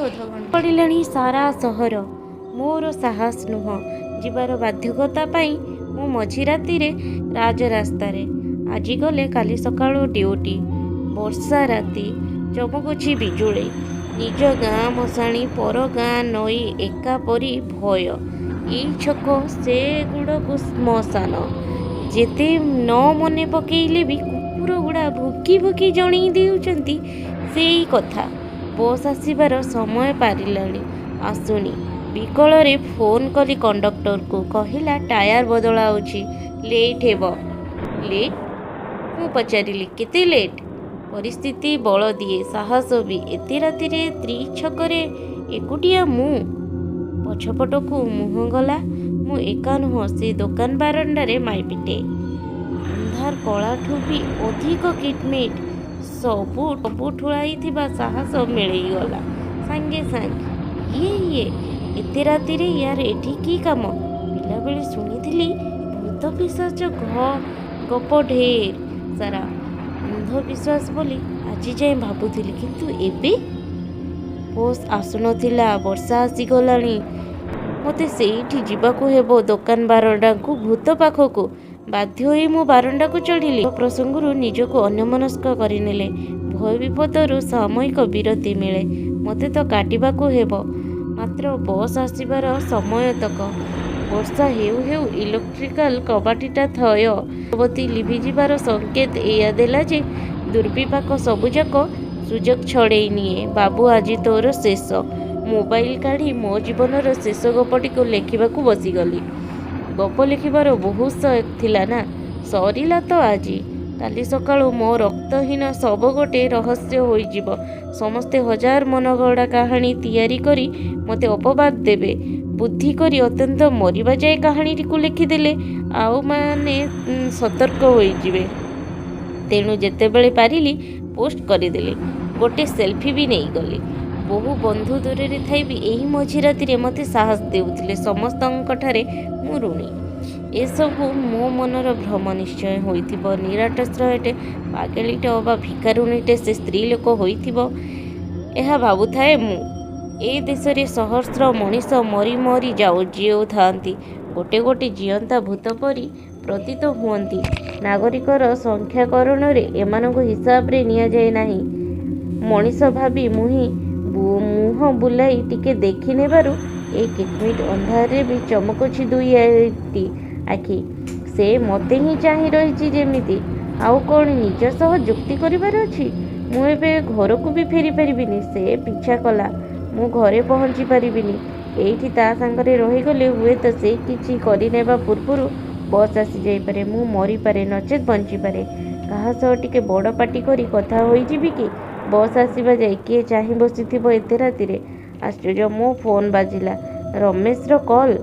ଅଧଘଣ୍ଟା। ପଡ଼ିଲାଣି ସାରା ସହର। ମୋର ସାହସ ନୁହଁ, ଯିବାର ବାଧ୍ୟକତା ପାଇଁ ମୁଁ ମଝି ରାତିରେ ରାଜରାସ୍ତାରେ। ଆଜି ଗଲେ କାଲି ସକାଳୁ ଡିଉଟି। ବର୍ଷା ରାତି, ଚମକୁଛି ବିଜୁଳି। ନିଜ ଗାଁ ମଶାଣି, ପର ଗାଁ ନଈ ଏକାପରି ଭୟ। ଏଇ ଛକ ସେ ଗୁଡ଼କୁ ଶ୍ମଶାନ। ଯେତେ ନ ମନେ ପକେଇଲେ ବି କୁକୁରଗୁଡ଼ା ଭୁକି ଭୁକି ଜଣେଇ ଦେଉଛନ୍ତି ସେଇ କଥା। ବସ୍ ଆସିବାର ସମୟ ପାରିଲାଣି, ଆସୁନି। ବିକଳରେ ଫୋନ୍ କଲି କଣ୍ଡକ୍ଟରକୁ। କହିଲା ଟାୟାର ବଦଳାଉଛି, ଲେଟ୍ ହେବ। ଲେଟ୍? ମୁଁ ପଚାରିଲି, କେତେ ଲେଟ୍? ପରିସ୍ଥିତି ବଳ ଦିଏ, ସାହସ ବି। ଏତେ ରାତିରେ ତ୍ରିଛକରେ ଏକୁଟିଆ ମୁଁ। ପଛପଟକୁ ମୁହଁ ଗଲା। ମୁଁ ଏକା ନୁହଁ, ସେ ଦୋକାନ ବାରଣ୍ଡାରେ ମାଇପିଟେ। ଅନ୍ଧାର କଳାଠୁ ବି ଅଧିକ କିଟମିଟ୍। ସବୁ ଠୁଳାଇଥିବା ସାହସ ମିଳେଇଗଲା ସାଙ୍ଗେ ସାଙ୍ଗ୍। ଇଏ ଇଏ, ଏତେ ରାତିରେ ୟାର ଏଠି କି କାମ? ପିଲାବେଳେ ଶୁଣିଥିଲି ଭୂତ ପିଶାଚ ଗପ ଢେର ସାରା। ଅନ୍ଧବିଶ୍ୱାସ ବୋଲି ଆଜିଯାଏ ଭାବୁଥିଲି, କିନ୍ତୁ ଏବେ? ବସ୍ ଆସୁନଥିଲା, ବର୍ଷା ଆସିଗଲାଣି। ମୋତେ ସେଇଠି ଯିବାକୁ ହେବ ଦୋକାନ ବାରଣ୍ଡାକୁ, ଭୂତ ପାଖକୁ। ବାଧ୍ୟ ହୋଇ ମୁଁ ବାରଣ୍ଡାକୁ ଚଢ଼ିଲି। ପ୍ରସଙ୍ଗରୁ ନିଜକୁ ଅନ୍ୟମନସ୍କ କରିନେଲେ ଭୟ ବିପଦରୁ ସାମୟିକ ବିରତି ମିଳେ। ମୋତେ ତ କାଟିବାକୁ ହେବ ମାତ୍ର ବସ୍ ଆସିବାର ସମୟତକ। ବର୍ଷା ହେଉ ହେଉ ଇଲେକ୍ଟ୍ରିକାଲ କବାଟଟି ଥୟ। ବତୀ ଲିଭିଯିବାର ସଙ୍କେତ ଏଇଆ ଦେଲା ଯେ ଦୁର୍ବିପାକ ସବୁଯାକ ସୁଯୋଗ ଛଡ଼େଇ ନିଏ। ବାବୁ, ଆଜି ତୋର ଶେଷ। ମୋବାଇଲ କାଢ଼ି ମୋ ଜୀବନର ଶେଷ ଗପଟିକୁ ଲେଖିବାକୁ ବସିଗଲି। ଗପ ଲେଖିବାର ବହୁତ ସଉକ ଥିଲା ନା, ସରିଲା ତ ଆଜି। କାଲି ସକାଳୁ ମୋ ରକ୍ତହୀନ ଶବ ଗୋଟେ ରହସ୍ୟ ହୋଇଯିବ। ସମସ୍ତେ ହଜାର ମନଗଢ଼ା କାହାଣୀ ତିଆରି କରି ମୋତେ ଅପବାଦ ଦେବେ। ବୁଦ୍ଧି କରି ଅନ୍ତତଃ ମରିବା ଯାଏ କାହାଣୀଟିକୁ ଲେଖିଦେଲେ ଆଉମାନେ ସତର୍କ ହୋଇଯିବେ। ତେଣୁ ଯେତେବେଳେ ପାରିଲି ପୋଷ୍ଟ କରିଦେଲି। ଗୋଟେ ସେଲ୍ଫି ବି ନେଇଗଲି। ବହୁ ବନ୍ଧୁ ଦୂରରେ ଥାଇ ବି ଏହି ମଝି ରାତିରେ ମୋତେ ସାହସ ଦେଉଥିଲେ। ସମସ୍ତଙ୍କଠାରେ ମୁଁ ଋଣୀ। ଏସବୁ ମୋ ମନର ଭ୍ରମ ନିଶ୍ଚୟ ହୋଇଥିବ। ନିରାଶ୍ରୟଟେ, ପାଗଳୀଟେ ଅବା ଭିକାରୁଣୀଟେ ସେ ସ୍ତ୍ରୀଲୋକ ହୋଇଥିବ, ଏହା ଭାବୁଥାଏ ମୁଁ। ଏ ଦେଶରେ ସହସ୍ର ମଣିଷ ମରି ମରି ଜିଉଁଥାନ୍ତି। ଗୋଟେ ଗୋଟେ ଜୀଅନ୍ତା ଭୂତ ପରି ପ୍ରତୀତ ହୁଅନ୍ତି। ନାଗରିକର ସଂଖ୍ୟାକରଣରେ ଏମାନଙ୍କୁ ହିସାବରେ ନିଆଯାଏ ନାହିଁ। ମଣିଷ ଭାବି ମୁହଁ ବୁଲାଇ ଟିକେ ଦେଖି ନେବାରୁ ଏଇ କିଟମିଟ ଅନ୍ଧାରରେ ବି ଚମକୁଛି ଦୁଇଟି ଆଖି। ସେ ମୋତେ ହିଁ ଚାହିଁ ରହିଛି ଯେମିତି। ଆଉ କ'ଣ ନିଜ ସହ ଯୁକ୍ତି କରିବାର ଅଛି? ମୁଁ ଏବେ ଘରକୁ ବି ଫେରିପାରିବିନି। ସେ ପିଛା କଲା, ମୁଁ ଘରେ ପହଞ୍ଚି ପାରିବିନି। ଏଇଠି ତା ସାଙ୍ଗରେ ରହିଗଲେ ହୁଏତ ସେ କିଛି କରିନେବା ପୂର୍ବରୁ ବସ୍ ଆସିଯାଇପାରେ। ମୁଁ ମରିପାରେ, ନଚେତ୍ ବଞ୍ଚିପାରେ। କାହା ସହ ଟିକେ ବଡ଼ ପାଟି କରି କଥା ହୋଇଯିବି କି ବସ୍ ଆସିବା ଯାଏ? କିଏ ଚାହିଁ ବସିଥିବ ଏତେ ରାତିରେ? ଆଶ୍ଚର୍ଯ୍ୟ, ମୋ ଫୋନ୍ ବାଜିଲା। ରମେଶର କଲ୍।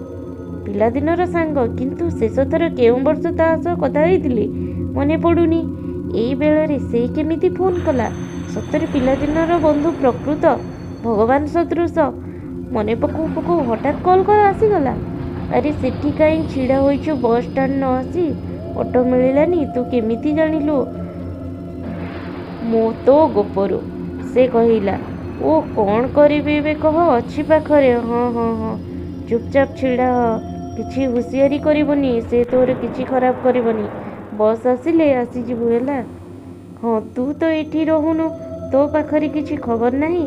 ପିଲାଦିନର ସାଙ୍ଗ, କିନ୍ତୁ ଶେଷଥର କେଉଁ ବର୍ଷ ତା ସହ କଥା ହୋଇଥିଲି ମନେପଡ଼ୁନି। ଏଇ ବେଳରେ ସେ କେମିତି ଫୋନ୍ କଲା? ସତରେ ପିଲାଦିନର ବନ୍ଧୁ ପ୍ରକୃତ ଭଗବାନ ସଦୃଶ। ମନେ ପକଉ ପକଉ ହଠାତ୍ କଲ୍ ଆସିଗଲା। ଆରେ ସେଠି କାଇଁ ଛିଡ଼ା ହୋଇଛୁ ବସ୍ ଷ୍ଟାଣ୍ଡ ନ ଆସି? ଅଟୋ ମିଳିଲାନି? ତୁ କେମିତି ଜାଣିଲୁ ତୋ ଗପରୁ? ସେ କହିଲା। ଓଃ, କ'ଣ କରିବି ଏବେ କହ? ଅଛି ପାଖରେ? ହଁ ହଁ ହଁ, ଚୁପଚାପ ଛିଡ଼ା ହ, କିଛି ହୁସିଆରି କରିବୁନି। ସେ ତୋର କିଛି ଖରାପ କରିବନି। ବସ୍ ଆସିଲେ ଆସିଯିବୁ, ହେଲା? ହଁ, ତୁ ତ ଏଠି ରହୁନୁ, ତୋ ପାଖରେ କିଛି ଖବର ନାହିଁ।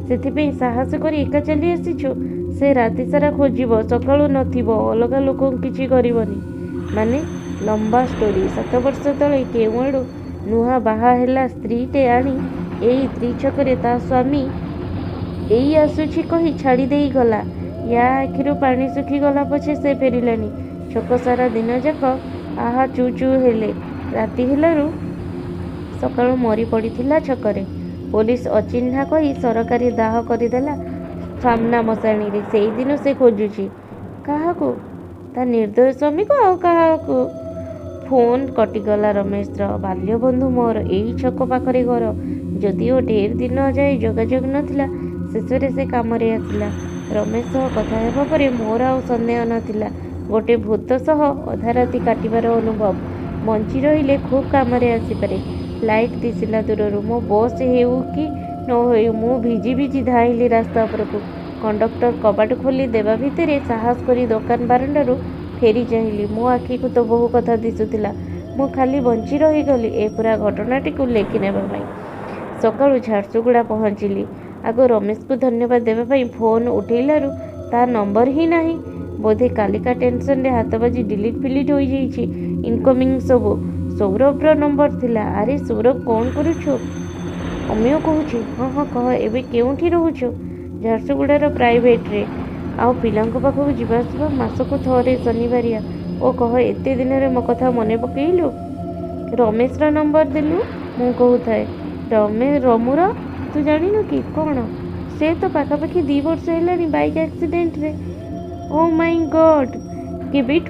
ସେଥିପାଇଁ ସାହସ କରି ଏକା ଚାଲିଆସିଛୁ। ସେ ରାତିସାରା ଖୋଜିବ, ସକାଳୁ ନଥିବ। ଅଲଗା ଲୋକଙ୍କୁ କିଛି କରିବନି। ମାନେ? ଲମ୍ବା ଷ୍ଟୋରି। 7 ବର୍ଷ ତଳେ କେଉଁଆଡ଼ୁ ନୂଆ ବାହା ହେଲା ସ୍ତ୍ରୀଟେ ଆଣି ଏଇ ତ୍ରିଛକରେ ତା ସ୍ୱାମୀ ଏଇ ଆସୁଛି କହି ଛାଡ଼ି ଦେଇଗଲା। ୟା ଆଖିରୁ ପାଣି ଶୁଖିଗଲା ପଛେ ସେ ଫେରିଲାନି। ଛକ ସାରା ଦିନଯାକ ଆହା ଚୁ ଚୁ ହେଲେ। ରାତି ହେଲାରୁ ସକାଳୁ ମରି ପଡ଼ିଥିଲା ଛକରେ। ପୋଲିସ ଅଚିହ୍ନା କହି ସରକାରୀ ଦାହ କରିଦେଲା ସାମ୍ନା ମଶାଣିରେ। ସେଇଦିନୁ ସେ ଖୋଜୁଛି। କାହାକୁ? ତା ନିର୍ଦ୍ଦୟ ସ୍ୱାମୀକୁ, ଆଉ କାହାକୁ? ଫୋନ୍ କଟିଗଲା ରମେଶର। ବାଲ୍ୟବନ୍ଧୁ ମୋର, ଏଇ ଛକ ପାଖରେ ଘର। ଯଦିଓ ଢେର ଦିନ ଯାଏ ଯୋଗାଯୋଗ ନଥିଲା, ଶେଷରେ ସେ କାମରେ ଆସିଲା। ରମେଶ ସହ କଥା ହେବା ପରେ ମୋର ଆଉ ସନ୍ଦେହ ନଥିଲା। ଗୋଟେ ଭୂତ ସହ ଅଧାରାତି କାଟିବାର ଅନୁଭବ ବଞ୍ଚି ରହିଲେ ଖୁବ୍ କାମରେ ଆସିପାରେ। ଲାଇଟ୍ ଦିଶିଲା ଦୂରରୁ। ମୋ ବସ୍ ହେଉ କି ନ ହେଉ, ମୁଁ ଭିଜି ଭିଜି ଧାଇଁଲି ରାସ୍ତା ଉପରକୁ। କଣ୍ଡକ୍ଟର କବାଟ ଖୋଲି ଦେବା ଭିତରେ ସାହସ କରି ଦୋକାନ ବାରଣ୍ଡାରୁ ଫେରି ଚାହିଁଲି। ମୋ ଆଖିକୁ ତ ବହୁ କଥା ଦିଶୁଥିଲା। ମୁଁ ଖାଲି ବଞ୍ଚି ରହିଗଲି ଏ ପୂରା ଘଟଣାଟିକୁ ଲେଖିନେବା ପାଇଁ। ସକାଳୁ ଝାରସୁଗୁଡ଼ା ପହଞ୍ଚିଲି। ଆଗ ରମେଶକୁ ଧନ୍ୟବାଦ ଦେବା ପାଇଁ ଫୋନ୍ ଉଠେଇଲାରୁ ତା' ନମ୍ବର ହିଁ ନାହିଁ। ବୋଧେ କାଲିକା ଟେନସନରେ ହାତ ବାଜି ଡିଲିଟ୍ ଫିଲିଟ୍ ହୋଇଯାଇଛି ଇନକମିଂ ସବୁ। ସୌରଭର ନମ୍ବର ଥିଲା। ଆରେ ସୌରଭ, କ'ଣ କରୁଛୁ? ଅମୀୟ କହୁଛି। ହଁ ହଁ, କହ, ଏବେ କେଉଁଠି ରହୁଛୁ? ଝାରସୁଗୁଡ଼ାର ପ୍ରାଇଭେଟରେ। ଆଉ ପିଲାଙ୍କ ପାଖକୁ ଯିବା ଆସିବା? ମାସକୁ ଥରେ, ଶନିବାରିଆ। ଓ କହ, ଏତେ ଦିନରେ ମୋ କଥା ମନେ ପକେଇଲୁ? ରମେଶର ନମ୍ବର ଦେଲୁ। ମୁଁ କହୁଥାଏ। ରମୁର? ତୁ ଜାଣିନୁ କି କ'ଣ? ସେ ତ ପାଖାପାଖି 2 ବର୍ଷ ହେଲାଣି ବାଇକ୍ ଆକ୍ସିଡେଣ୍ଟରେ। ଓ ମାଇଁ ଗଡ୍! କେବେଠୁ?